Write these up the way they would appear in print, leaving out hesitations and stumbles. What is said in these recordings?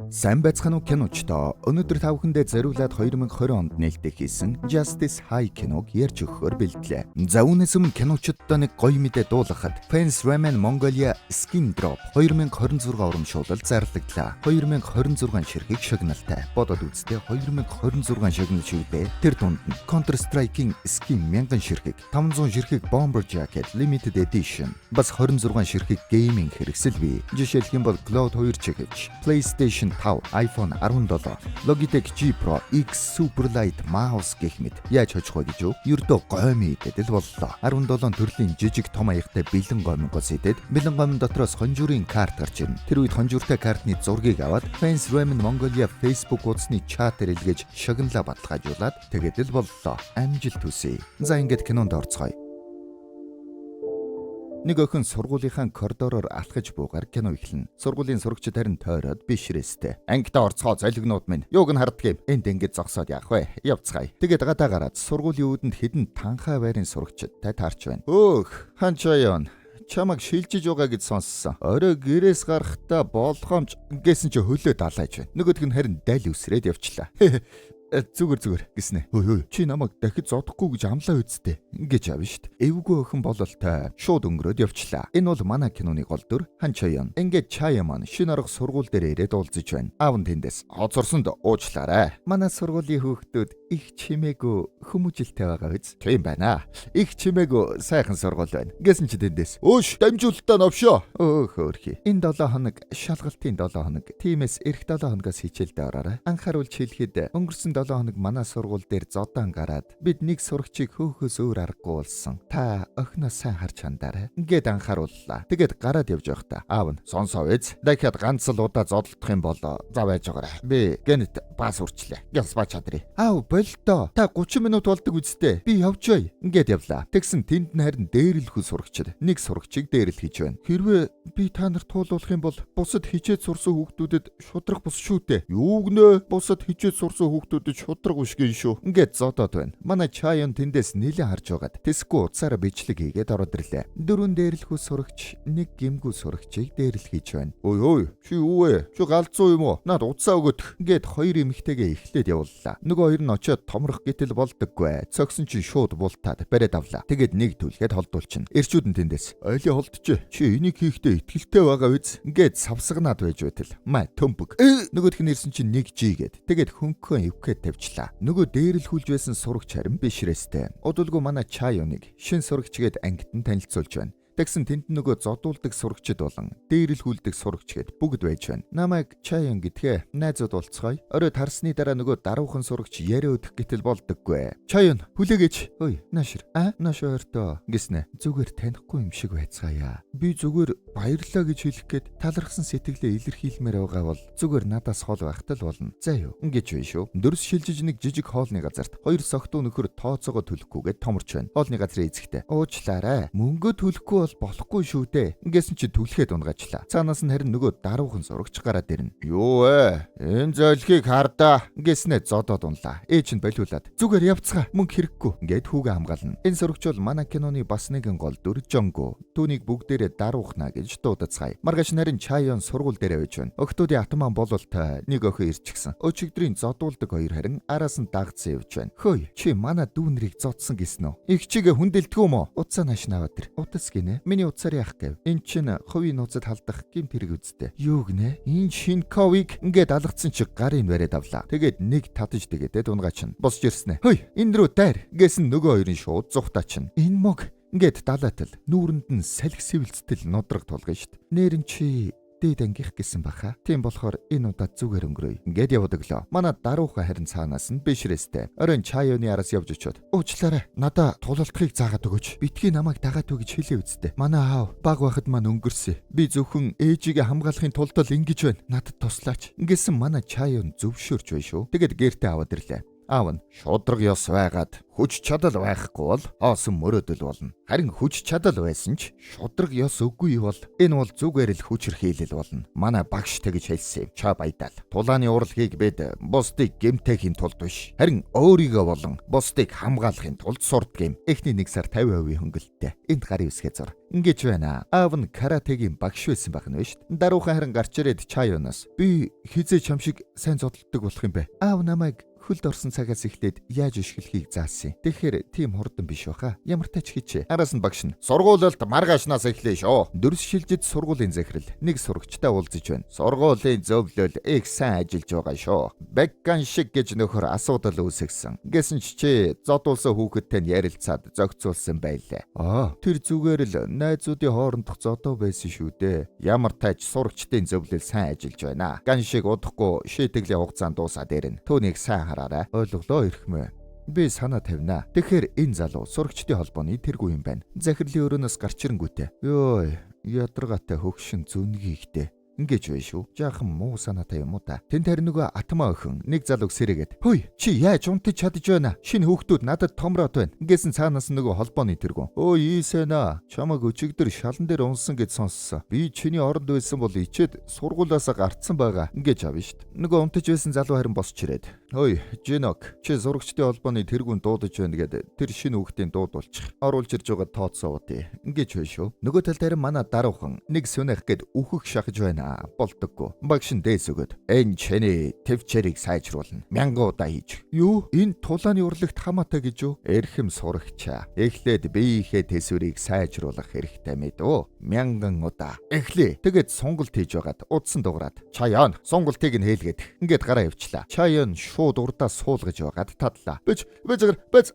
Сайн байцгаана уу, киночдоо. Өнөөдөр та бүхэндээ зориулаад 2020 онд нээлттэй хийсэн Justice High киног ярьж өгөхөөр бэлтлээ. За, үүнээс өмнө киночдод нэг гоё мэдээ дуулгахад Fans Ramen Mongolia Skin Drop 2026 урамшуулал зарлагдлаа. 2026 ширхэг шагналтай. Бодоод үзтээ, 2026 шагнал шүү дээ. Тэр дунд нь Counter Strike-ийн skin 1000 ширхэг, 500 ширхэг Bomber Jacket Limited Edition, бас 26 ширхэг gaming хэрэгсэл бий. Жишээлх юм бол Cloud 2 чихвч, PlayStation 5, iPhone 17, Logitech G Pro X Superlight Mouse гэх мэт. Яаж хожих вэ гэж юу? Ердөө гоймон идээд л боллоо. 17 төрлийн жижиг том аягтай бэлэн гоймонгоос идээд, бэлэн гоймон дотроос хонжуурын карт гарч ирнэ. Тэр үед хонжууртай картны зургийг аваад Fans Ramen Mongolia Facebook хуудасны чатаар илгээж шагналаа баталгаажуулаад тэгээд л боллоо. Амжилт хүсье. За, ингээд кинонд орцгоё. Нэг охин сургуулийнхаа коридороор алхаж буугаар кино эхэлнэ. Сургуулийн сурагчид харин тойроод бишрээстэй. "Ангидаа орцгоо, золигнууд минь. Юуг нь харддаг юм? Энд ингэж зогсоод яах вэ? Явцгаая." Тэгээд гадаа гараад сургуулийн үүдэнд хэдэн танхаа байрын сурагчидтай таарч байна. "Өөх, Ханчаян, чамайг шилжиж байгаа гэж сонссон. Орой гэрээс гарахдаа болгоомж" гэсэн чи хөлөө далайж байна. Нөгөөх нь харин дал үсрээд явчлаа. "Зүгээр, зүгээр" гэснэ. "Хөөе, хөөе, чи намайг дахиж зодохгүй гэж амлаа үсттэй" гэж авна штт. Эвгүй охин бололтой шууд өнгөрөөд явчлаа. Энэ бол манай киноны гол дүр Ханчаян. Ингээд Чая маань шинэ орох сургууль дээр ирээд уулзаж байна. Аав нь тэндээс "Хоцорсонд уучлаарай. Манай сургуулийн хүүхдүүд их чимээгүй, хүмүүжилтэй байгаа биз?" "Тийм байна. Их чимээгүй сайхан сургууль байна" гэсэн чи тэндээс "Өөш, дамжуулалтаа новшоо." Өөх, хөөрхий. Энэ 7 хоног шалгалтын 7 хоног. Тиймээс эх 7 хоногоос хичээлдээ ороорой. Анхааруулж хэлэхэд, өнгөрсөн 7 хоног манай сургууль дээр зодаан гараад бид нэг сурагчийг хөөхөөс өөр аргагүй болсон. Та охиноо сайн харж хандаарай. Ингээд анхаарууллаа. Тэгээд гараад явж байхдаа аав нь "Сонсоо биз. Дахиад ганц л удаа зодолдох юм бол за байж байгаарай. Би гэнэт бас үрчлээ. Ялс ба чадрыг." "Аав, болдоо. Та 30 минут болдог үсттэй. Би явжээ." Ингээд явлаа. Тэгсэн тэнд нь харин дээрлэхүү сурагчид нэг сурагчийг дээрлэх хийж байна. "Хэрвээ би та нарт туулуулах юм бол бусад хичээж сурсан хүүхдүүдэд шудраг бус шүү дээ." "Юу гэнэ? Бусад хичээж сурсан хүүхдүүдэд шудраг биш гин шүү." Ингээд зодоод байна. Манай Чаян тэндээс нэлээд харж байгаад тэсгүй утсаараа бичлэг хийгээд ороод ирлээ. Дөрвөн дээрлэхүү сурагч нэг гэмгүй сурагчийг дээрлэх хийж байна. "Ой, ой, чи юу вэ? Чи галзуу юм уу? Наад утсаа өгөөд." Ингээд хоёр эмэгтэйгээ эхлээд явууллаа. Нөгөө хоёр нь очиод томрох гэтэл болдоггүй. Цогсон чинь шууд бултаад бариад авлаа. Тэгээд нэг түлхэд холдуулчихна. Эрчүүд нь тэндээс "Ойлын холдчих. Чи энийг хийхдээ итгэлтэй байгаа биз?" Ингээд савсагнаад байж байтал. Маа, төмбөг. Нөгөөх нь ирсэн чинь нэг жи гээд. Тэгээд хөнкөн эвкэд тавьчлаа. Нөгөө дээрлэхүүлж байсан сурагч харин бишрээстэй. Удалгүй манай Чаюныг шин сурагч гээд ангид нь танилцуулж байна. Тэгсэн тэнд нөгөө зодуулдаг сурагчид болон дээрлэхүүлдэг сурагч гээд бүгд байж байна. "Намайг Чаян гэдгээ, найзууд болцгоё." Орой тарсны дараа нөгөө даруухан сурагч яриа өдөх гэтэл болдоггүй. "Чаян, хүлээгээч." "Ой, наашир. А, нааш ойртоо" гэснэ. "Зүгээр танихгүй юм шиг байцгаая. Би зүгээр баярлаа гэж хэлэх гээд талархсан сэтгэлээ илэрхийлмээр байгаа бол зүгээр надаас хол байхтал болно. За юу?" Ингэж байна шүү. Дөрс шилжиж нэг жижиг хоолны газарт хоёр согтуу нөхөр тооцоогоо төлөхгүйгээд томорч байна. Хоолны газрын эзэгтэй "Уучлаарай. Мөнгө төлөхгүй бол болохгүй шүү дээ." Ингэсэн чи түлхээд унгаачлаа. Цаанаас нь харин нөгөө даруухан сурагч гараад ирнэ. "Юу вэ? Энэ золхийг хардаа" гэснээ зодоод унлаа. Ээж нь болиулаад "Зүгээр явцгаа, мөнгө хэрэггүй" ингээд хүүгээ хамгаална. Энэ сурагч бол манай киноны бас нэгэн гол дүр Жонго. Түүнийг бүгдээрээ даруухнаа гэж дуудацгаая. Маргааш нарийн Чаян сургууль дээр явж байна. Охтуудын атман бололтой нэг охин ирчихсэн. Өчигдрийн зодуулдаг хоёр харин араас нь дагцсан явж байна. "Хөөе, чи манай дүү нарыг зодсон гэсэн үү? Их чигээ хүндэлдэг юм уу? Утсаа нааш наваад ир." "Утас гинэ? Миний утсаар яах гэв? Эн чин хувийн нууцад халдах гэмт хэрэг үсттэй." "Юу гинэ? Энэ шинковыг" ингээд алгацсан чи гарын бариад авлаа. Тэгээд нэг татаж тэгээдээ дунгаачин. Босч ирснэ. "Хөөе, энэ рүү дайр" гэсэн нөгөө хоёрын шууд зугтаачин. Энэ мог ингээд далаатал нүүрэнд нь салхи сэвэлцтэл нудраг тулгана штт. Нэрэн чи дээд ангих гэсэн баха. Тийм болохоор энэ удаа зүгээр өнгөрөөе. Ингээд яваад өглөө. Манай даруухан харин цаанаас нь бишрээстэй. Оройн Чаяоны араас явж очиод "Уучлаарай. Надаа тулалтахыг заагаад өгөөч. Битгий намайг дагаад ү гэж хэлээ үсттэй. Манай аав баг байхад маань өнгөрсөн. Би зөвхөн ээжигээ хамгаалахын тулд л ингэж байна. Надад туслаач." Ингэсэн манай Чаяон зөвшөөрч бай шүү. Тэгээд гэртээ аваад ирлээ. Аав нь шудраг ёс байгаад хүч чадал байхгүй бол хоосон мөрөөдөл болно. Харин хүч чадал байсан ч шудраг ёс үгүй бол энэ бол зүгээр л хүчирхийлэл болно. Манай багш тэгж хэлсэн юм. Ча баядаал. Тулааны урлагийг бид бусдыг гэмтээхийн тулд биш, харин өөрийгөө болон бусдыг хамгаалахын тулд сурдаг юм. Эхний 1 сар 50% хөнгөлөлттэй. Энд гарын үсгээ зур. Ингэж байна. Аав нь каратегийн багш байсан байх нь шүү дээ. Даруухан харин гарч ирээд Чаёнаас би хизээ чам шиг сайн зодтолдог болох юм бэ? Аав намайг хөлд орсон цагаас эхлээд яаж өшгөлхийг заасан. Тэгэхээр тийм хурдан биш баха. Ямар тач хийчээ. Араас нь багш нь сургуулилт маргаашнаас эхлэе шүү. Дүрс шилжид сургуулийн захирал нэг сурагчтай уулзаж байна. Сургуулийн зөвлөл их сайн ажиллаж байгаа шүү. Бэгган шиг гэж нөхөр асуудал үүсгэсэн. Гэсэн ч чи зодуулсан хүүхэдтэй нь ярилцаад зохицуулсан байлаа. Аа, тэр зүгээр л найзуудын хоорондох зодоо байсан шүү дээ. Ямар тач сурагчдын зөвлөл сайн ажиллаж байна. Ган шиг удахгүй шийтгэлийн хугацаанд дуусаад ирнэ. Түүнийг сайн хараарай. Ойлголоо эрхмээ. Би санаа тавина. Тэгэхээр энэ залуу сурагчдын холбооны тэргүй юм байна. Захирлын өрөөнөөс гарч ирэнгүүтээ. Йой, ядаргаатай хөгшин зүнгийгтэй. Ингэж бай шүү. Жаахан муу санаатай юм уу та. Тэнд харин нөгөө атмаа охин нэг залууг сэрээгээд. "Хөөе, чи яаж унтаж чадж байна? Шинэ хүүхдүүд надад томроод байна." Ингэсэн цаанаас нөгөө холбооны тэргүүн. "Өө, ийсэнаа. Чамаг өчигдөр шалан дээр унсан гэж сонссон. Би чиний оронд байсан бол ичээд сургуулаасаа гарцсан байгаа." Ингэж авна штт. Нөгөө унтаж байсан залуу харин босч ирээд. "Хөөе, Жинок, чи сурагчдын холбооны тэргүүн дуудаж байна гэд тэр шинэ хүүхдийн дуудулчих. Оруулж ирж байгаа тооцоо удаа." Ингэж бай шүү. Нөгөө талд харин манай даруухан нэг сүнэх гэд үхэх шахаж байна. Болдоггүй. Багш нь дээс өгöd. Энэ чиний төвчээрийг сайжруулна. Мянган удаа хийж. Юу? Энэ тулааны урлагт хамаатай гэж юу? Эрхэм сурагчаа. Эхлээд биеийнхээ төсвөрийг сайжруулах хэрэгтэй мэдв. Мянган удаа. Эхлэе. Тэгээд сонголт хийж байгаад утсан дугаарад. Чаян сонголтыг нь хийлгээд. Ингээд гараа явчлаа. Чаян шууд урдаа суулгаж байгаад тадлаа. Бич, бич, бич.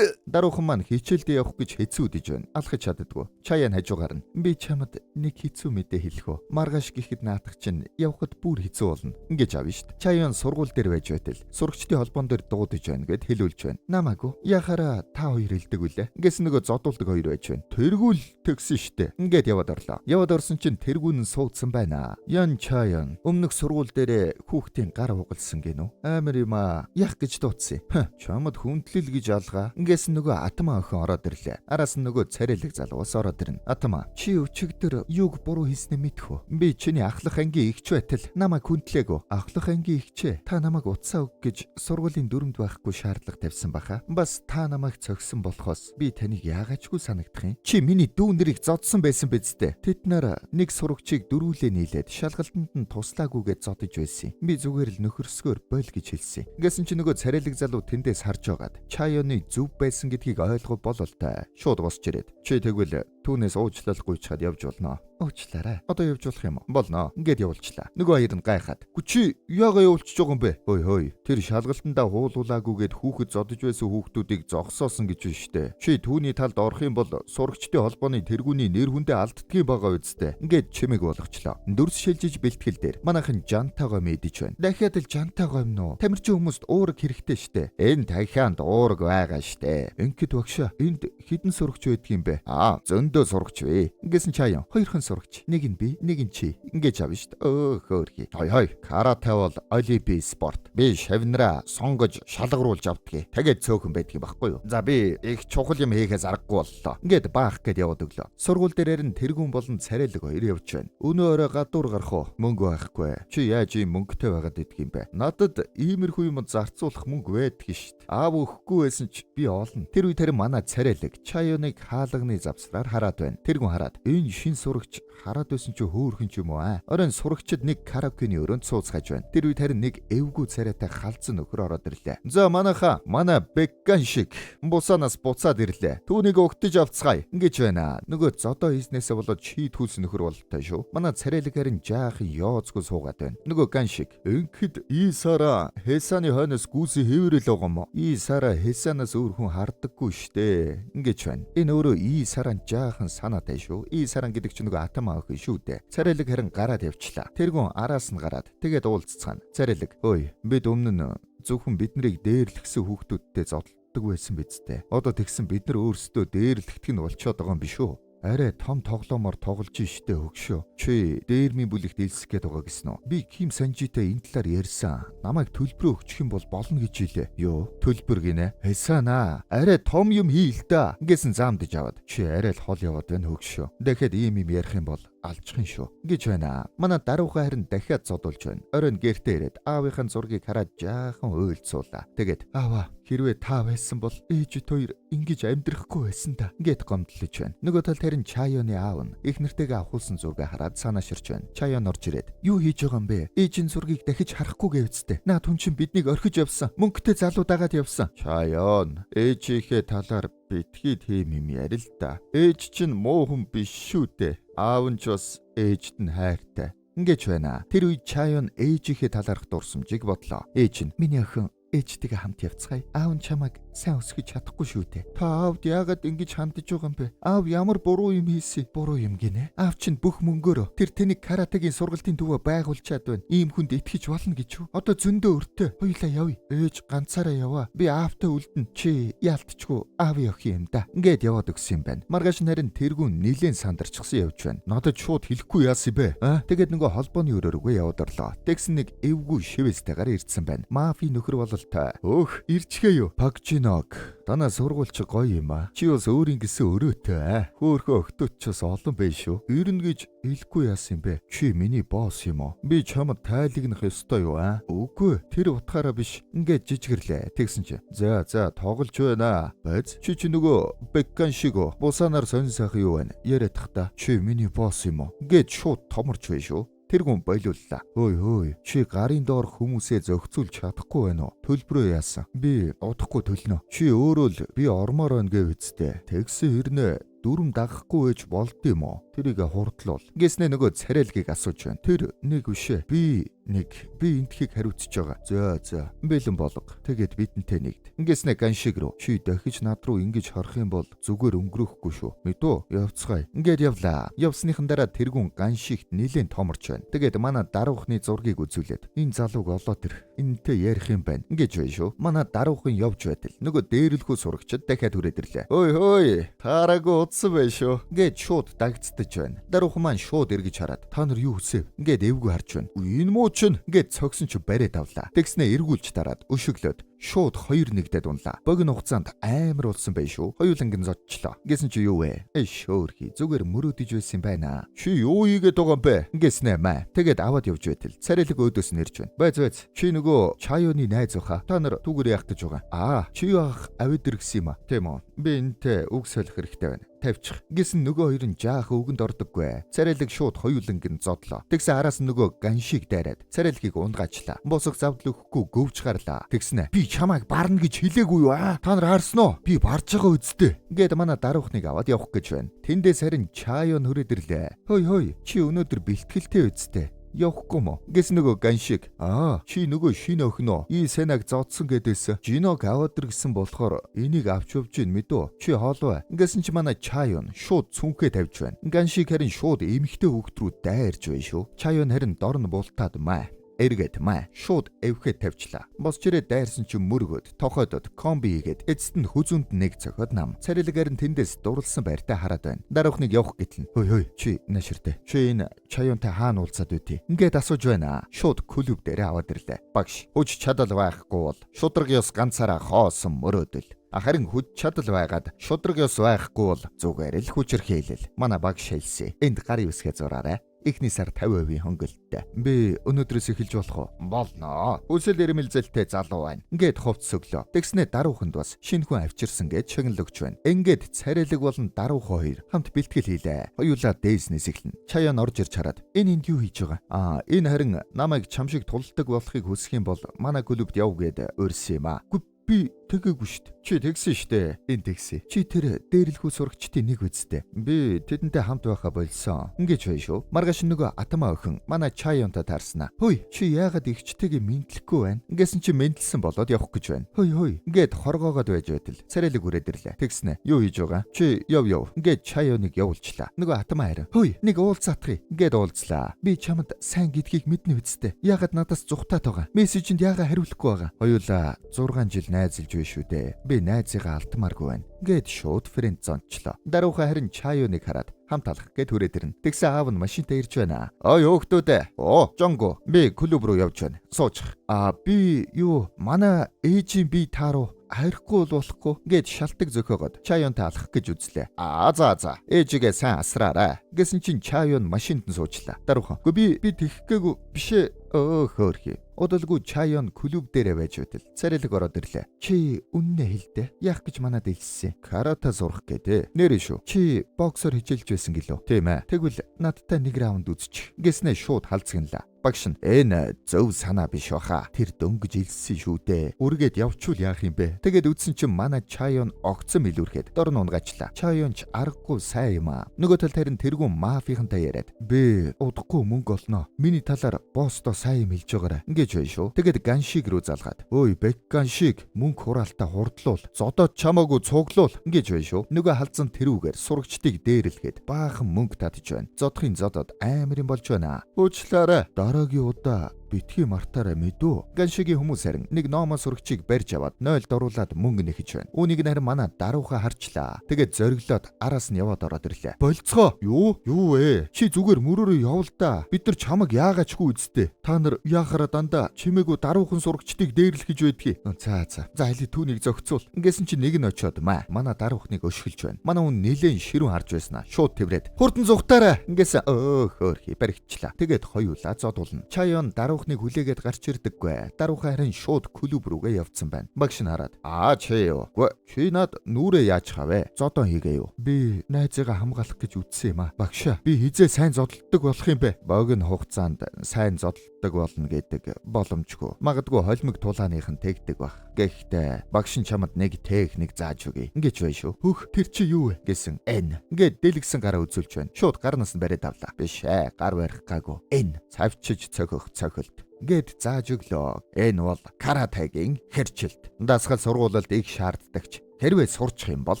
Даруухан маань хичээлдээ явах гэж хэцүүдэж байна. Алхаж чаддгүй. Чаян хажуугаар нь. Би чамд нэг хэцүү мэдээ хэлэх үү? Маргааш гэхэд наадах чинь явхад бүр хэцүү болно. Ингэж авна штт. Чаян сургууль дээр байж байтал сурагчдын холбоон дээр дуудаж байна гэд хэлүүлж байна. Намаагүй. Яхаараа та хоёр хэлдэг үлээ. Ингэсэн нөгөө зодуулдаг хоёр байж байна. Тэргүүл тэгсэн штэ. Ингээд яваад орлоо. Яваад орсон чинь тэргүүн нь суудсан байна. Ян Чаян өмнөх сургууль дээрээ хүүхдийн гар угалсан гинүү. Амар юм аа. Яах гэж дуудсан. Чамд хүндлэл гэж алгаа. Ингэсэн нөгөө атмаа охин ороод ирлээ. Араас нь нөгөө царайлаг залуу бас ороод ирнэ. Атмаа, чи өчигдөр юуг буруу хийснээ мэдэх үү? Би чиний ахлах ангийн эгч байтал намайг хүндлээгүү. Ахлах ангийн эгчээ. Та намайг утсаа өг гэж сургуулийн дүрмд байхгүй шаардлага тавьсан баха. Бас та намайг цогсон болохоос би таныг яагаачгүй санагдах юм. Чи миний дүү нэрийг зодсон байсан биз дээ. Тэд нар нэг сурагчийг дөрүүлээ нийлээд шалгалтанд нь туслаагүйгээ зодож байсан. Би зүгээр л нөхөрсгөөр бойл гэж хэлсэн. Ингэсэн чи нөгөө царайлаг залуу тэндээс харж байгаад Чаяны зөв байсан гэдгийг ойлгов бололтой. Шууд босч ирээд. Чи тэгвэл түүнээс уучлал гуйчхад явж болно. Уучлаарай. Одоо явж болох юм уу? Болно. Ингээд явуулчлаа. Нөгөө хоёр нь гайхаад. Гү чи яага явуулчих байгаа юм бэ? Хөөй хөөй. Тэр шалгалтандаа хуулуулаагүйгээд хүүхэд зодож байсан хүүхдүүдийг зогсоосон гэж байна штэ. Чи түүний талд орох юм бол сурагчдын холбооны тэргүүний нэр хүндээ алддгийн байгаа үсттэй. Ингээд чимэг болгочлоо. Дүрс шилжиж бэлтгэл дээр манайхан жантайгаа мэдэж байна. Дахиад л жантайгаа юм нуу. Тамирчин хүмүүст уураг хэрэгтэй штэ. Энэ дахианд уураг байгаа штэ. Ингээд багшаа энд хэдэн сурагч байдгийм бэ? Аа, зөндөө сурагч вэ. Ингэсэн чаян хоёрхан сурагч. Нэг нь би, нэг нь чи. Ингэж авна штэ. Өө хөөрхий. Хой хой. Карате бол олимпийн спорт. Би шавнараа сонгож шалгаруулж авдгийг. Тэгээд цөөхөн байдгийг баггүй юу? За би их чухал юм хийхээс аргагүй боллоо. Ингээд баах гээд яваад өглөө. Сургууль дээрээр нь тэргүүн болон царайлаг хоёр явж байна. Өнөө орой гадуур гарах уу? Мөнгө байхгүй. Чи яаж ийм мөнгөтэй байгаад идэх юм бэ? Надад иймэрхүү юм зарцуулах мөнгө байдгийг штэ. Аав өгөхгүй байсан ч би олно. Тэр үед харин манай царайлаг Чаяоныг хаалганы завсраар хараад байна. Тэргүүн хараад энэ шин сурагч хараад байсан чи хөөрхөн ч юм уу аа. Оройн сурагчид нэг караокены өрөөнд сууцгааж байна. Тэр үед харин нэг эвгүй царайтай халзан нөхөр ороод ирлээ. За манайхаа манай Бэгган шиг бусаанаас буцаад ирлээ. Түүнийг угтаж авцгаая. Ингэж байна. Нөгөө зодоо хийснээсээ болоод шийтгүүлсэн нөхөр бололтой шүү. Манай царайлаг харин жаахан ёозгүй суугаад байна. Нөгөө ган шиг ингээд Исара Хесаны хойноос гүйсэн хэврэл байгаа мó. Исара Хесанаас өөр хүн хардаггүй штэ. Ингэж байна. Энэ өөрөө Исаран жаахан санаатай шүү. Исаран гэдэг чинь нөгөө атам охин шүү дээ. Царайлаг харин гараад явчлаа. Тэргүүн араас нь гараад тэгээд уулзцгаана. Царайлаг өөй бид өмнө нь зөвхөн биднийг дээрлэхсэн хүүхдүүдтэй зодтолдог байсан биз дээ. Одоо тэгсэн бид нар өөрсдөө дээрлэхтэх нь болчоод байгаа юм биш үү? Арай том тоглоомоор тоглож штэ хөгшөө. Чи дээрмийн бүлэгт элсэх гээд байгаа гэсэн үү? Би Ким Санжитай энэ талаар ярьсан. Намайг төлбөрөө өгчих юм бол болно гэж хэлээ. Юу? Төлбөр гинэ? Хэсаана. Арай том юм хий л да. Ингэсэн заамдаж аваад. Чи арай л хол яваад байна хөгшөө. Дахиад ийм юм ярих юм бол алчих юм шүү. Гэж байна. Манай даруухан харин дахиад зодуулж байна. Оройн гэртээ ирээд аавынхаа зургийг хараад жаахан уйлцуулаа. Тэгээд аава, хэрвээ та байсан бол ээжит хоёр ингэж амьдрахгүй байсан та гэт гомдлож байна. Нөгөө талд харин Чайоны аав нь их нэртэйгээ авахулсан зургийг хараад санааширч байна. Чайон орж ирээд юу хийж байгаа юм бэ? Ээжийн зургийг дахиж харахгүй гэвцтэй. Наад хүн чинь биднийг орхиж явсан. Мөнгөтэй залуу дагаад явсан. Чайон, ээжийнхээ талаар битгий тийм юм ярил л да. Ээж чинь муу хүн биш шүү дээ. Аав нь ч бас ээжд нь хайртай. Ингэж байна. Тэр үед Чайон ээжийнхээ талаарх дурсамжийг бодлоо. Ээж нь миний охин ээжтэйгээ хамт явцгаая. Аав нь чамайг сайн өсгөж чадахгүй шүү дээ. Та аавд яагаад ингэж хандаж байгаа юм бэ? Аав ямар буруу юм хийсэн? Буруу юм гинэ. Аав чинь бүх мөнгөөрөө тэр тэнийг каратегийн сургалтын төвөө байгуулчаад байна. Ийм хүнд итгэж болно гэж юу? Одоо зөндөө өртөө. Хоёулаа явъя. Ээж ганцаараа яваа. Би аавтай үлдэн. Чи яалтчгүй аавын охин юм да. Ингээд яваад өгсөн юм байна. Маргааш нь харин тэргүүн нилээн сандарчсан явж байна. Надад шууд хэлэхгүй яасан бэ? Аа? Тэгээд нөгөө холбооны өрөөрөө яваад орлоо. Тэгсэн нэг эвгүй шивэстэйгээр ирдсэн байна. Мафи нөхөр бололтой. Өөх, ирчгээ юу? Пакчиног. Танаа сургуульч гоё юм аа. Чи бас өөрийн гэсэн өрөөтэй аа. Хөөхөө өгтөд ч бас олон байх шүү. Ирнэ гэж хэлэхгүй яасан юм бэ? Чи миний босс юм уу? Би чамд тайлагнах ёстой юу аа? Үгүй, тэр утгаараа биш. Ингээд жижигэрлээ. Тэгсэн чи. За за тоглож байна. Баз. Чи чи нөгөө Беккан шиг бусаанаар сонь сайхан юу байна? Яриад тах та. Чи миний босс юм уу? Ингээд шууд томорч бай шүү. Тэр гүн болиуллаа. Хөөй хөөй, чи гарын доорх хүмүүсээ зохицуулж чадахгүй байна уу? Төлбөрөө яасан? Би удахгүй төлнө. Чи өөрөө л би ормоор байна гэв үсттэй. Тэгсэн хэрнээ дүрм дагахгүй байж болд юм уу? Тэрийг хурдлуул. Ингэснээ нөгөө царайлгийг асууж байна. Тэр нэг биш ээ. Би нэг би энтхийг хариуцж байгаа. За за. Бэлэн болго. Тэгээд бидэнтэй нэгд. Ингэснээ ганшиг рүү. Чи дахиж над руу ингэж харах юм бол зүгээр өнгөрөхгүй шүү. Мэдүү? Явцгаая. Ингээд явлаа. Явсныхан дараа тэргүн ганшигт нилээн томорч байна. Тэгээд манай даруухны зургийг үзүүлээд энэ залууг олоо тэр. Энтэй ярих юм байна. Ингэж байна шүү. Манай даруухан явж байтал нөгөө дээрлэхүү сурагчид дахиад хүрээд ирлээ. Ой хөөй. Таараагүй удсан байх шүү. Ингээд шууд дагцдаж байна. Даруухан маань шууд эргэж хараад та нар юу хүсэв? Ингээд эвгүй харж байна. Энэ муу чинь ингээд цогсон чи бариад авлаа. Тэгснээ эргүүлж дараад өшөглөөд шууд 2-1-д унлаа. Богино хугацаанд амар болсон байх шүү. Хоёуланг нь зодчлоо. Ингэсэн чи юу вэ? Эй шөөрхий зүгээр мөрөөдөж байсан юм байна. Чи юу хийгээд байгаа юм бэ? Ингэснэ маа. Тэгээд аваад явж байтал царайлаг өөдөөс нь ирж байна. Байз байз. Чи нөгөө Чайоны найз баха. Та нар түүгээр яах гэж байгаа? Аа, чи юу ах авид иргэсэн юм а? Тийм үү? Би энтэй үг солих хэрэгтэй байна. Тавьчих. Гэсэн нөгөө хоёр нь жаах үгэнд ордоггүй. Царайлаг шууд хоёуланг нь зодлоо. Тэгсэн араас нь нөгөө ганшиг дайраад царайлагийг унгаачлаа. Босох завдал өгөхгүй гөвж гарлаа. Тэгснэ. Би чамайг барна гэж хэлээгүй юу аа? Та нар харсан уу? Би барж байгаа үсттэй. Ингээд манай даруухныг аваад явах гэж байна. Тэндээс харин Чайон хүрээд ирлээ. Хөөй хөөй, чи өнөөдөр бэлтгэлтэй үсттэй. Явахгүй мó? Гэс нөгөө ганшиг. Аа, чи нөгөө шинэ охин уу? И сэнаг зодсон гэдээсэн. Жиног аваад ирсэн болохоор энийг авч явж гин мэдүү? Чи хоолой. Ингэсэн чи манай Чайон шууд цүнхээ тавьж байна. Ганшиг харин шууд эмхтэй хүүхд рүү дайрж байна шүү. Чайон харин дор нь бултаад маа. Эргээд маа шууд эвхээ тавьчлаа. Босч ирээд дайрсан чинь мөргөөд тохойдод комби хийгээд эцэст нь хүзүүнд нэг цохиод нам. Царилэг харин тэндээс дурлсан байртай хараад байна. Даруухныг явах гэтэл нь хөөй хөөй чи наширтэй. Чи энэ Чайонтай хаана уулзаад байти? Ингээд асууж байна. Шууд клуб дээр аваад ирлээ. Багш хүч чадал байхгүй бол шудраг ёс ганцаараа хоосон мөрөөдөл. Харин хүч чадал байгаад шудраг ёс байхгүй бол зүгээр л хүчирхийлэл. Манай багш хэлсэн. Энд гарын үсгээ зураарай. Эхний сар 50% хөнгөлөлттэй. Би өнөөдрөөс эхэлж болох уу? Болно. Үсэл ирмэлзэлтэй залуу байна. Ингээд хувцс өглөө. Тэгснээ дарууханд бас шинэ хүн авчирсан гэж шагнал өгч байна. Ингээд царайлаг болон даруухан хоёр хамт бэлтгэл хийлээ. Хоёулаа дээснээс эхэлнэ. Чаян орж ирж хараад энэ энд юу хийж байгаа? Аа, энэ харин намайг чам шиг тулдаг болохыг хүсэх юм бол манай клубт яв гэд урьсан юм аа. Би тэгээгүй шүү дээ. Чи тэгсэн шүү дээ. Энэ тэгсэн. Чи тэр дээрлэхүү сурагчдын нэг үсттэй. Би тэдэнтэй хамт байхаа болсон. Ингэж бай шүү. Маргааш нөгөө атама охин манай Чайонта таарснаа. Хөөй, чи яагаад эгчтэйгээ мэдлэхгүй байна? Ингэсэн чи мэдлсэн болоод явах гэж байна. Хөөй хөөй. Ингээд хоргоогоод байж байтал царайлаг үрээд ирлээ. Тэгснэ. Юу хийж байгаа? Чи яв яв. Ингээд Чайоныг явуулчлаа. Нөгөө атама харин. Хөөй, нэг уулзаатах. Ингээд уулзлаа. Би чамд сайн гэдгийг мэднэ үсттэй. Яагаад надаас зүхтаад байгаа? Мессежинд яагаад хариулахгүй байгаа? Хоёулаа 6 жил найзалж биш үү дээ. Би найзыгаа алдмааргүй байна. Гээд шууд friend zone члоо. Даруухан харин Чаюныг хараад хамт алах гээд хүрээд ирнэ. Тэгсэн аав нь машинтай ирж байна. "Ой хөөхтүүдээ. Оо, Жонго. Би клуб руу явж байна. Суучих." "Аа, би юу манай ээжийн би та руу харихгүй бол болохгүй" гээд шалтаг зөхөөгөөд Чаюнтай алах гэж үзлээ. "Аа, за. Ээжигээ сайн асраарай" гэсэн чинь Чаюн машинд нь суучлаа. Даруухан. "Үгүй би тэгэх гээгүй бишээ." Өө хөөрхий. Удалгүй Чаюн клуб дээрээ байж байтал царайлаг ороод ирлээ. "Чи үннээ хэлдэ. Яах гэж манад илссэн? Карате сурах гэдэг. Нэрээ шүү. Чи боксоор хичээлж байсан гэлөө. Тийм ээ. Тэгвэл надтай нэг раунд үзчих" гэснээ шууд халзгинлаа. Багш нь энэ зөв санаа биш баха. Тэр дөнгөж илссэн шүү дээ. Үргээд явчвал яах юм бэ? Тэгээд үтсэн чинь манай Чаюн огцом илүүрхэд дор нь унгаачлаа. Чаюн ч аргагүй сайн юм аа. Нөгөө талд харин тэргүүн мафийнхантай яриад би удахгүй мөнгө олно. Миний талаар боссдоо сайн юм хэлж байгаарай. Ингэж бай шүү. Тэгээд Ганшиг рүү залгаад өөй Бек Ганшиг мөнгө хураалтаа хурдлуул. Зодоод чамаагүй цуглуул. Ингэж бай шүү. Нөгөө халзан тэрүүгээр сурагчдыг дээрлэхэд баахан мөнгө татж байна. Зодохын зодоод амар юм болж байна. Уучлаарай. Дараагийн удаа битгий мартаарай мэдүү. Ганшигийн хүмүүс харин нэг номоо сурагчийг барьж аваад 0-д оруулаад мөнгө нэхэж байна. Үүнийг нь харин манай даруухаа харчлаа. Тэгээд зориглоод араас нь яваад ороод ирлээ. "Болцгоо. Юу? Юу вэ? Чи зүгээр мөрөөрөө явал та. Бид нар чамаг яагаачгүй үсттэй. Та нар яахаараа дандаа чимээгүй даруухан сурагчдыг дээрлэх гэж байдгийг. За за. За хали түүнийг зохицуул." Ингэсэн чи нэг нь очиод маа. Манай даруухныг өшгөлж байна. Манай хүн нилээн ширүүн харж байснаа. Шууд тэврээд. "Хурдан зүхтаарай." Ингэсэн өө хөөрхий баригдчлаа. Тэгээд хоёулаа зодуулна. Чаян даруухныг хүлээгээд гарч ирдэггүй. Даруухан харин шууд клуб рүүгээ явцсан байна. Багш нь хараад "Аа чи юу? Үгүй чи над нүрээ яаж хавэ? Зодон хийгээ юу? Би найзыгаа хамгаалах гэж үтсэн юм аа. Багшаа би хизээ сайн зодтолдог болох юм бэ? Богино хугацаанд сайн зодтолдог болно гэдэг боломжгүй. Магадгүй холимог тулааных нь тэгдэг бах. Гэхдээ багш нь чамд нэг техник зааж өгье. Ингэж бай шүү. Хөх тэр чи юу вэ?" гэсэн Н. Ингээд дэлгсэн гараа үзүүлж байна. Шууд гарнаас нь бариад авлаа. Биш ээ, гар барих гаагүй. Н. Цавчиж цохих цохилт гээд зааж өглөө. Энэ бол каратегийн хэрчилт. Дасгал сургуулалд их шаарддагч. Хэрвээ сурчих юм бол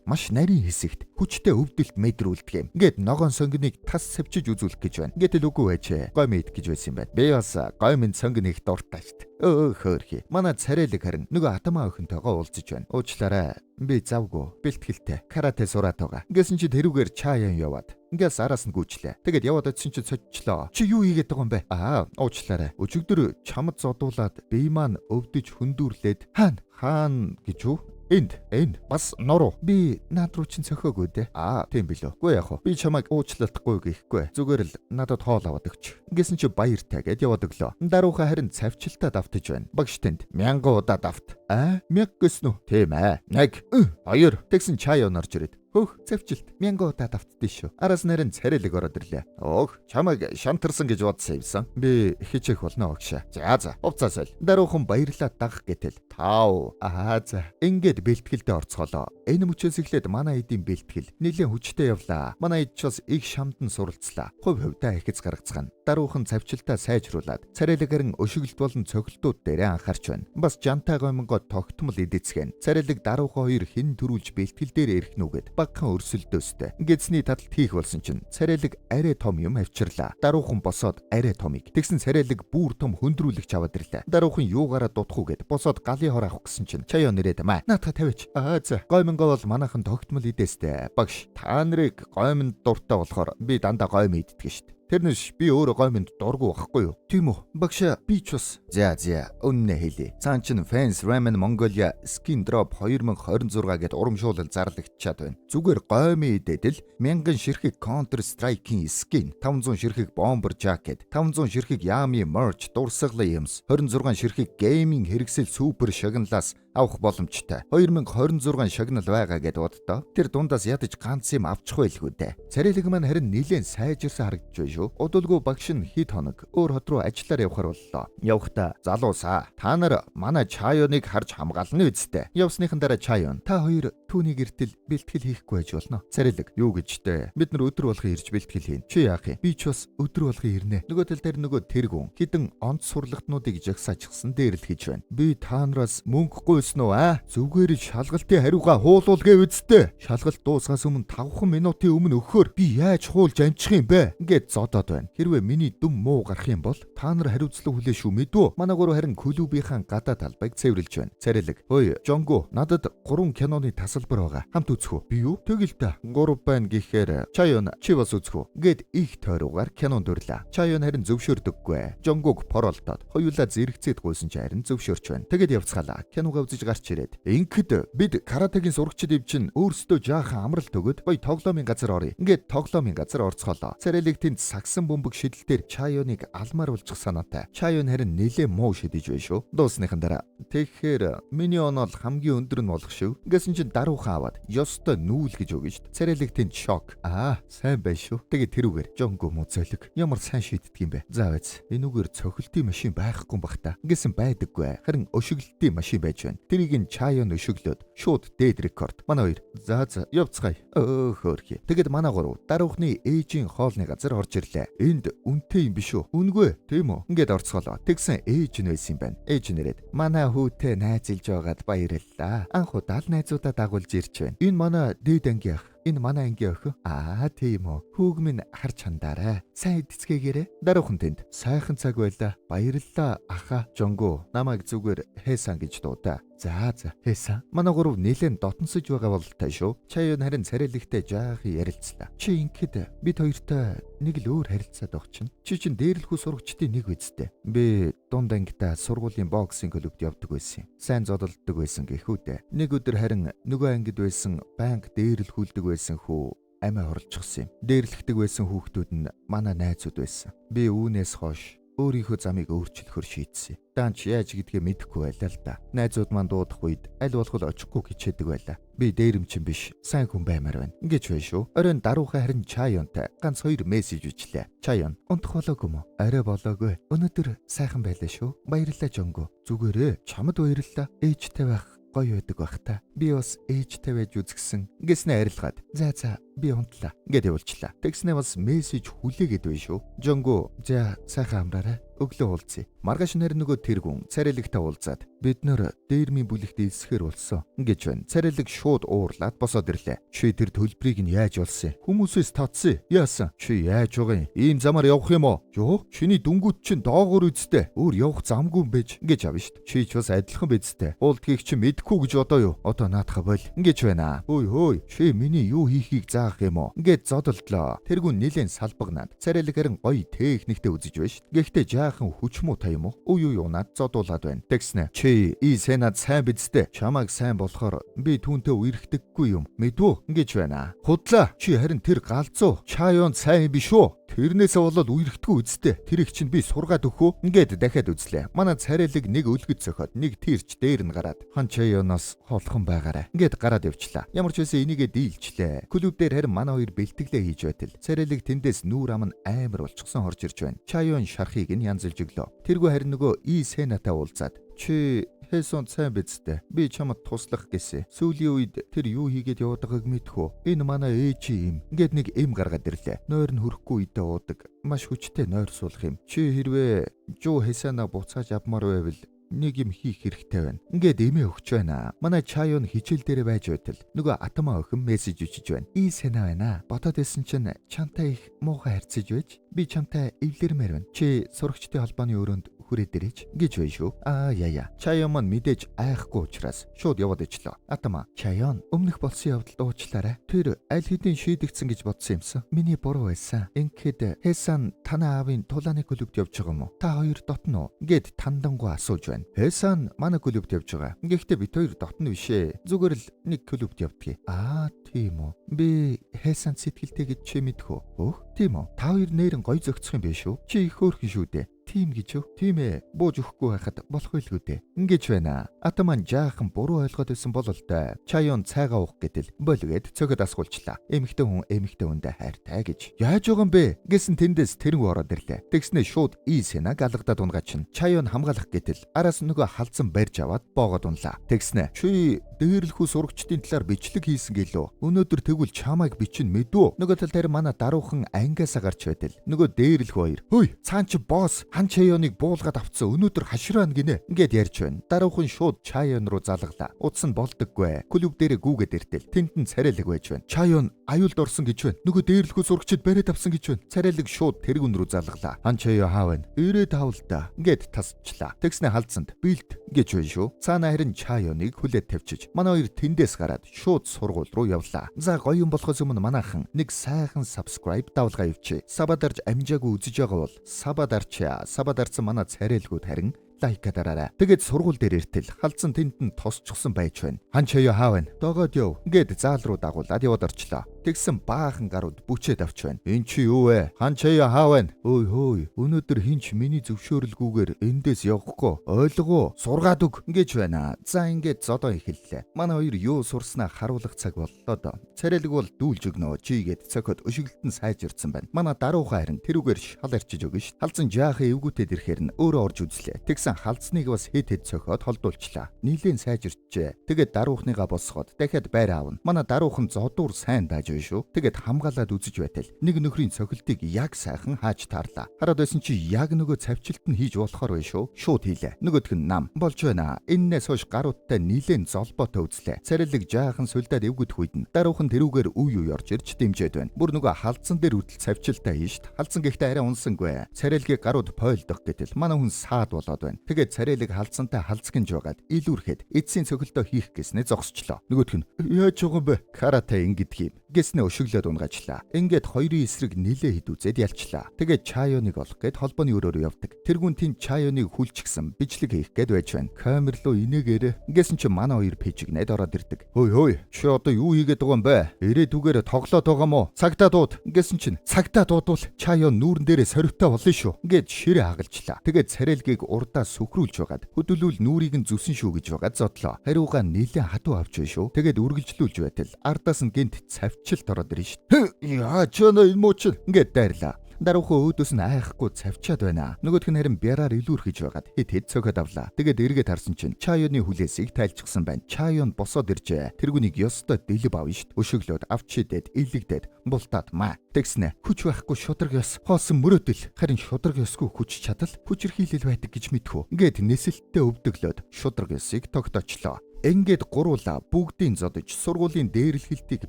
маш нарийн хэсэгт хүчтэй өвдөлт мэдрүүлдэг юм. Ингээд ногоон сонгиныг тас сэвчиж үзүүлэх гэж байна. Гэтэл үгүй байжээ. Гомь идэх гэж байсан юм байна. Би бас гомьнд сонгин их дуртай шүү дээ. Өө хөөрхий. Манай царайлаг харин нөгөө атамаа охинтойгоо уулзаж байна. "Уучлаарай. Би завгүй. Бэлтгэлтэй. Карате сураад байгаа." Ингэсэн чи тэрүүгээр чаян яваад. Ингээс араас нь гүйчлээ. Тэгээд яваад очисон чи цоцчлоо. "Чи юу хийгээд байгаа юм бэ?" "Аа, уучлаарай. Өчигдөр чамд зодуулаад бие маань өвдөж хөндүүрлээд." "Хаана? Хаана гэж үү? Энд, энд бас нуруу. Би над руу чинь цохиогүй дээ." "Аа, тийм билүү. Үгүй яах вэ? Би чамайг уучлалтгүй гэхгүй. Зүгээр л надад хоол аваад өгч." Ингэсэн чи баяртай гэд яваад өглөө. Даруухан харин цавчилтаа давтаж байна. Багш тэнд 1000 удаа давт. "Аа, 1000 гэсэн үү?" "Тийм ээ. 1, 2." Тэгсэн чай орж ирээд. "Хөөх, цавчилт 1000 удаа давтдээ шүү." Араас нэрэн царайлаг ороод ирлээ. "Өөх, чамайг шантарсан гэж бодсон юмсан. Би хичээх болно огшаа." "За за, хувцас соль." Даруухан баярлаа дагах гэтэл. Тав. Аа за. Ингээд бэлтгэлдээ орцголоо. Энэ мөчөөс эхлээд манай эдийн бэлтгэл нэлээд хүчтэй явлаа. Манай эд ч бас их шамдан суралцлаа. Хувь хувьдаа ихэц гаргацгаана. Даруухан цавчилтаа сайжруулад царайлаг харин өшиглөлт болон цохилтууд дээрээ анхаарч байна. Бас жантай гомингоо тогтмол идэцгэн. Царайлаг даруухан хоёр хэн төрүүлж бэлтгэл дээр ирэх нүгэд багахан өрсөлдөөстэй. Ингэсний таталт хийх болсон чинь царайлаг арай том юм авчирлаа. Даруухан босоод арай томыг. Тэгсэн царайлаг бүр том хөндрүүлэгч аваад ирлээ. Даруухан юугаараа дутах уу гэд босоод галын хор авах гэсэн чинь чаяо нэрээд маа. "Наатаа тавиач." "Аа за." Гомингоо бол манайхан тогтмол идэстэй. "Багш та нарыг гоминд дуртай болохоор би дандаа гомь иддэг штт. Тэрнээс би өөрөө гоминд дургу байхгүй юу?" "Тийм үү? Багшаа би ч бас." "За за үннээ хэлье. Цаан чин Fans Ramen Mongolia Skin Drop 2026 гэд урамшуулал зарлагдчаад байна. Зүгээр гомь идээд л 1000 ширхэг Counter Strike-ийн skin, 500 ширхэг Bomber Jacket, 500 ширхэг Yami merch дурсгалын юмс, 26 ширхэг gaming хэрэгсэл супер шагналаас авах боломжтой. 2026 шагнал байгаа гэд боддоо. Тэр дундаас ядаж ганц юм авчих байлгүй дээ." Царайлаг маань харин нилээн сайжирсан харагдаж байна шүү. Удалгүй багш нь хэд хоног өөр хот руу ажиллаар явахар боллоо. Явахдаа "Залуусаа та нар манай Чаюныг харж хамгаална үсттэй." Явсныхан дараа Чаюн "Та хоёр түүний гэртэл бэлтгэл хийхгүй байж болно." Царайлаг "Юу гэж дээ? Бид нар өдөр болгон ирж бэлтгэл хийн. Чи яах юм?" "Би ч бас өдөр болгон ирнэ." Нөгөө тал дээр нөгөө тэргүүн хідэн онц сурлагтнуудыг жагсаачихсан дээр л хийж байна. "Би та нараас мөнгө гуйсан уу аа? Зүгээр л шалгалтын хариугаа хуулуул гэв үсттэй. Шалгалт дуусгаас өмнө 5 минутын өмнө өгөхөөр би яаж хуулж амжих юм бэ?" Ингээд зодож бодоод байна. Хэрвээ миний дүм муу гарах юм бол та нар хариуцлага хүлээ шүү мэдүү. Манай гурав харин клубийнхаа гадаа талбайг цэвэрлж байна. Царайлаг. Хөөе, Жонгу, надад 3 киноны тасалбар байгаа. Хамт үзэх үү? Би юу? Тэгэл та. 3 байна гэхээр Чайон чи бас үзэх үү? Гэт их тойруугаар кинонд урлаа. Чайон харин зөвшөөрдөггүй. Жонгуг поролтоод хоёулаа зэрэгцээд гуйсан чи харин зөвшөөрч байна. Тэгэд явцгаалаа. Киногоо үзэж гарч ирээд. Ингээд бид каратегийн сурагчид ив чин өөрсдөө жаахан амралт өгөөд гоё тоглоомын газар оръё. Ингээд тоглоомын газар орцгоолоо. Царайлаг тэнд сагсан бөмбөг шидэлтээр Чайоныг алмаар болчих санаатай. Чайон харин нэлээ муу шидэж байна шүү. Дуусныхан дараа тэгэхээр миний онол хамгийн өндөр нь болох шив. Ингэсэн чинь даруухан аваад ёстой нүүл гэж өгнө шүү. Царайлаг тэнд шок. Аа, сайн байна шүү. Тэгээд тэрүүгээр Жонгу муу зөлөг. Ямар сайн шийддэг юм бэ? За байц. Энүүгээр цохилтын машин байхгүй юм бах та. Ингэсэн байдаггүй. Харин өшөглөлтийн машин байж байна. Тэрийг нь Чайон өшөглөөд шууд дээд рекорд. Манай хоёр. За за явцгаая. Хөөрхий. Тэгэд манай гурав даруухны ээжийн хоолны газар орж ирлээ. Энд үнэтэй юм биш үү? Үнэгүй. Тийм үү? Ингээд орцгоолоо. Тэгсэн ээж нь байсан юм байна. Ээж нэрэд манай хүүтэй найзалж байгаад баярлалаа. Анх удаа л найзуудаа дагуулж ирж байна. Энэ манай дээд ангийн ах. Энэ манай ангийн охин. Аа, тийм үү. Хүүг минь харж хандаарай. Сайн эдцгээгээрэй. Даруухан тэнд. Сайхан цаг байлаа. Баярлалаа аха. Жонгу намайг зүгээр Хэсан гэж дуудаа. За за Хэсан. Манай гурав нэлээд дотносож байгаа бололтой шүү. Чайон харин царайлэгтэй жаахан ярилцлаа. Чи ингээд бид хоёртой нэг л өөр харилцаад байх чинь. Чи чинь дээрлэхүү сурагчдын нэг үсттэй. Би дунд ангидаа сургуулийн боксинг клубт явдаг байсан юм. Сайн зодолддог байсан гэхүү дээ. Нэг өдөр харин нөгөө ангид байсан байнга дээрлэхүүлдэг байсан хүү амиа хорлчихсан юм. Дээрлэхдэг байсан хүүхдүүд нь манай найзууд байсан. Би үүнээс хойш өөрийнхөө замыг өөрчлөхөөр шийдсэн. Даанч яаж гэдгээ мэдэхгүй байлаа л да. Найзууд маань дуудах үед аль болох очихгүй хичээдэг байлаа. Би дээрэмчин биш, сайн хүн баймаар байна. Ингэж байна шүү. Оройн даруухай харин Чайонтай ганц хоёр мессеж бичлээ. Чайон, унтах болоогүй мө? Арай болоогүй. Өнөөдөр сайхан байлаа шүү. Баярлалаа Жонгу. Зүгээрээ чамд баярлалаа. Ээжтэй байх гоё байдаг бах та. Би бас ээжтэй байж үзгсэн. Ингэснэ арилгаад. За за би унтлаа. Ингээд явуулчлаа. Тэгснэ бас мессеж хүлээгээд байна шүү. Жонгу за сайхан амраарай. Өглөө уулзъя. Маргааш нэр нөгөө тэргүн царайлагтай уулзаад бид нөр дээрмийн бүлэгт элсэхээр болсон гэж байна. Царайлаг шууд уурлаад босоод ирлээ. Чи тэр төлбөрийг нь яаж олсон юм? Хүмүүсээс татсан. Яасан? Чи яаж байгаа юм? Ийм замаар явах юм уу? Юу? Чиний дүнгууд чинь доогоор үсттэй. Өөр явах замгүй юм байж гэж авна штт. Чи ч бас адилхан биз дээ. Уулдгийг чи мэдэхгүй гэж одоо юу? Одоо наадхаа бол ингэж байна. Хөөй хөөй. Чи миний юу хийхийг заах юм уу? Ингээд зодолдлоо. Тэргүн нилээн салбагнаад царайлаг харин гоё техниктэй үзэж байна штт. Гэхдээ жаахан хүч муу та юм уу? Үе үе унаад зодуулаад байна. Тэгснэ. Чи и сэнад сайн бидтэй. Чамайг сайн болохоор би түүнтэй үерхдэггүй юм. Мэдвүү? Ингэж байна. Худлаа. Чи харин тэр галзуу. Чайон сайн биш үү? Тэрнээсээ болоод үерхдэггүй үсттэй. Тэрийг чинь би сургаад өгөх үү? Ингээд дахиад үзлээ. Манай царайлаг нэг өлгөж цохиод нэг тэрч дээр нь гараад хан Чайоноос холхон байгаарай. Ингээд гараад явчлаа. Ямар ч байсан энийгээ дийлчлээ. Клуб дээр харин манай хоёр бэлтгэлээ хийж байтал. Царайлаг тэндээс нүүр ам нь амар болчихсон орж ирж байна. Чайон шархыг нь янзалж өглөө. Тэргүй харин нөгөө И Сенатай уулзаад чи Хэсон сайн бидтэй. Би чамд туслах гэсэн. Сүүлийн үед тэр юу хийгээд яваад байгааг мэдхүү. Энэ манай ээж юм. Ингээд нэг эм гаргаад ирлээ. Нойр нь хөрөхгүй үедээ уудаг. Маш хүчтэй нойр суулах юм. Чи хэрвээ Жуу Хэсана буцааж авмаар байвал нэг юм хийх хэрэгтэй байна. Ингээд эмээ өгч байна. Манай Чайон хичээл дээрээ байж байтал нөгөө атама охин мессеж бичиж байна. И сэна байна. Бодоод байсан чинь чамтай их муухай харьцаж байж би чамтай эвлэрмээр байна. Чи сурагчдын холбооны өрөөнд хүрээд ирээч гэж байна шүү. Аа яа яа. Чайон маань мэдээж айхгүй учраас шууд яваад ичлээ. Атама Чайон өмнөх болсон явдалд уучлаарай. Тэр аль хэдийн шийдэгдсэн гэж бодсон юмсан. Миний буруу байсан. Ингээд Хэсан танай аавын тулааны клубт явж байгаа юм уу? Та хоёр дотно уу? Гэд тандангуу асууж байна. Хэсан манай клубт явж байгаа. Гэхдээ бид хоёр дотно биш ээ. Зүгээр л нэг клубт явдгийг. Аа тийм үү. Би Хэсан сэтгэлтэй гэж чи мэдэх үү? Өөх тийм үү. Та хоёр нээрэн гоё зөгцөх юм биш үү? Чи их хөөрхөн шүү дээ. Тийм гэж үү? Тийм ээ. Бууж өгөхгүй байхад болох байлгүй дээ. Ингэж байна. Атаман жаахан буруу ойлгоод байсан бололтой. Чайон цайгаа уух гэтэл болгээд цогод асгуулчлаа. Эмэгтэй хүн эмэгтэй хүндээ хайртай гэж. Яаж байгаа юм бэ? Гэсэн тэндээс тэрнг ороод ирлээ. Тэгснээ шууд И Сенаг алгадаад унгачин. Чайон хамгаалах гэтэл араас нөгөө халдсан барьж аваад боогод унлаа. Тэгснээ чи дээрлэхүү сурагчдын талаар бичлэг хийсэн гэлөө. Өнөөдөр тэгвэл чамайг бичин мэдүү. Нөгөө тал дээр манай даруухан ангиасаа гарч байтал. Нөгөө дээрлэхүү хоёр. Хөөй, цаан чи босс. Хан Чайоныг буулгаад авцсан, өнөөдөр хашраана гинэ. Ингээд ярьж байна. Даруухан шууд Чайон руу залглаа. Утас нь болдоггүй. Клуб дээрээ гүгээд иртэл тэнд нь царайлаг байж байна. Чайон аюулд орсон гэж байна. Нөгөө дээрлэхүү сурагчид бариад авсан гэж байна. Царайлаг шууд тэргүүн рүү залглаа. Хан Чайо хаа байна? Ирээд авал та. Ингээд тасчлаа. Тэгснэ халдсанд бэлт гэж байна шүү. Цаана харин Чайоныг хүлээд тавьчиж манай хоёр тэндээс гараад шууд сургууль руу явлаа. За, гоё юм болохоос өмнө манайхан нэг сайхан subscribe давлгаа явчих. Sub аа дарж амжаагүй үзэж байгаа бол sub аа дарчаа. Sub аа дарсан манай царайлгууд харин like аа дараарай. Тэгээд сургууль дээр иртэл халдсан тэнд нь тосчихсон байж байна. Хан Чайо хаа байна? Догоод яв. Ингээд заал руу дагуулад яваад орчлоо. Тэгсэн баахан гарууд бүчээд авч байна. Энэ чи юу вэ? Хан Чайо хаа байна? Өөй хөөй. Өнөөдөр хинч миний зөвшөөрөлгүйгээр эндээс явахгүй. Ойлгоо. Сургаад өг гэж байна. За, ингээд зодоо эхэллээ. Манай хоёр юу сурснаа харуулах цаг боллоо доо. Царайлаг бол дүүлж өгнө. Чигээд цохиод өшиглөлт нь сайжирсан байна. Манай даруухан харин тэрүүгээр шал арчиж өгнө ш. Халзан жаахан эвгүүтэд ирэхээр нь өөрөө орж үзлээ. Тэгсэн халдсныг бас хэд хэд цохиод холдуулчлаа. Нийлэн сайжирчээ. Тэгээд даруухныгаа босгоод дахиад байр аавна. Манай даруухан зодуур сайн дааж байна шүү. Тэгээд хамгаалаад үзэж байтал нэг нөхрийн цохилтыг яг сайхан хааж таарлаа. Хараад байсан чи яг нөгөө цавчилт нь хийж болохоор байна шүү. Шууд хийлээ. Нөгөөх нь нам болж байна. Эннээс хойш гаруудтай нийлэн золбоотой үзлээ. Царилэг жаахан сулдаад эвгүйдэх үед нь даруухан тэрүүгээр үе үе орж ирж дэмжээд байна. Бүр нөгөө халдсан дээр хүртэл цавчилтаа хийн шт. Халдсан гэхдээ арай унсангүй. Царилгийг гарууд пойлдох гэтэл манай хүн саад болоод байна. Тэгээд царилэг халдсантай халдсгэнж байгаад илүүрхэд эцсийн цохилтоо хийх гэснээ зогсчлоо. Нөгөөх нь яаж байгаа юм бэ? Карате ингэдэг юм. Гэснээ өшөглөөд унгаачлаа. Ингээд хоёрын эсрэг нилээ хидүүзээд ялчлаа. Тэгээд Чайоныг олох гээд холбооны өрөөрөө явдаг. Тэргүүн тэнд Чайоныг хүлчихсэн бичлэг хийх гээд байж байна. Камер руу инээгээрээ. Ингэсэн чи манай хоёр пэжигнээд ороод ирдэг. Хөөй хөөй, чи одоо юу хийгээд байгаа юм бэ? Ирээдүгээр тоглоод байгаа мó? Цагтаа дууд. Ингэсэн чинь цагтаа дуудвал Чайон нүүрэн дээрээ сорвтой болно шүү. Ингээд ширээ хагалчлаа. Тэгээд царайлгийг урдаа сүхрүүлж байгаад хөдөлүүл нүрийг нь зүсэн шүү гэж байгаад зодлоо. Хариугаа нилээн хатуу авч байна шүү. Тэгээд үргэлжлүүлж байтал ардаас нь гинт цавчилт ороод ирнэ шүү. Яа ч энэ муу чинь ингээд дайрлаа. Даруухан өөдөөс нь айхгүй цавчаад байна. Нөгөөх нь харин бяраар илүүрхэж байгаад хэд хэд цохиод авлаа. Тэгээд эргээд харсан чинь Чайоны хүлээсийг тайлчсан байна. Чайон босоод иржээ. Тэргүнийг ёстой дэлб авна шít. Өшөглөөд авч шидэд илэгдээд бултаад маа. Тэгснэ хүч байхгүй шудраг ёс хоосон мөрөөдөл, харин шудраг ёсгүй хүч чадал хүчирхийлэл байдаг гэж мэдхүү. Ингээд нисэлттэй өвдөглөөд шудраг ёсыг тогтоочлоо. Ингээд гуруула бүгдийн зодож сургуулийн дээрлэхэлтийг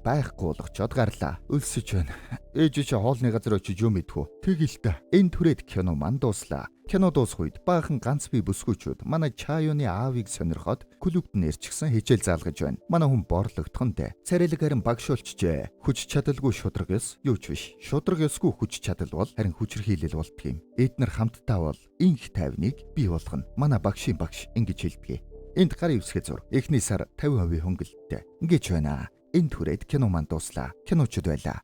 байхгүй болгочоод гарлаа. Өлсөж байна. Ээж чи хоолны газар очиж юм идэх үү? Тэгэл та. Энэ түрээд кино ман дууслаа. Кино дуусах үед баахан ганц бие бүсгүйчүүд манай Чайоны аавыг сонирхоод клубт нь ирчихсэн хичээл заалгаж байна. Манай хүн борлогдхон дээ. Царайлаг харин багшуулчжээ. Хүч чадалгүй шудраг ёс юу ч биш. Шудраг ёсгүй хүч чадал бол харин хүчирхийлэл болдго юм. Эднэр хамтдаа бол инх тайвныг бий болгоно. Манай багшийн багш ингэж хэлдэг. Энд гарын үсгээ зур. Эхний сар 50% хөнгөлөлттэй. Ингэж байна. Энд хүрээд кино манд дууслаа. Киночуд байлаа.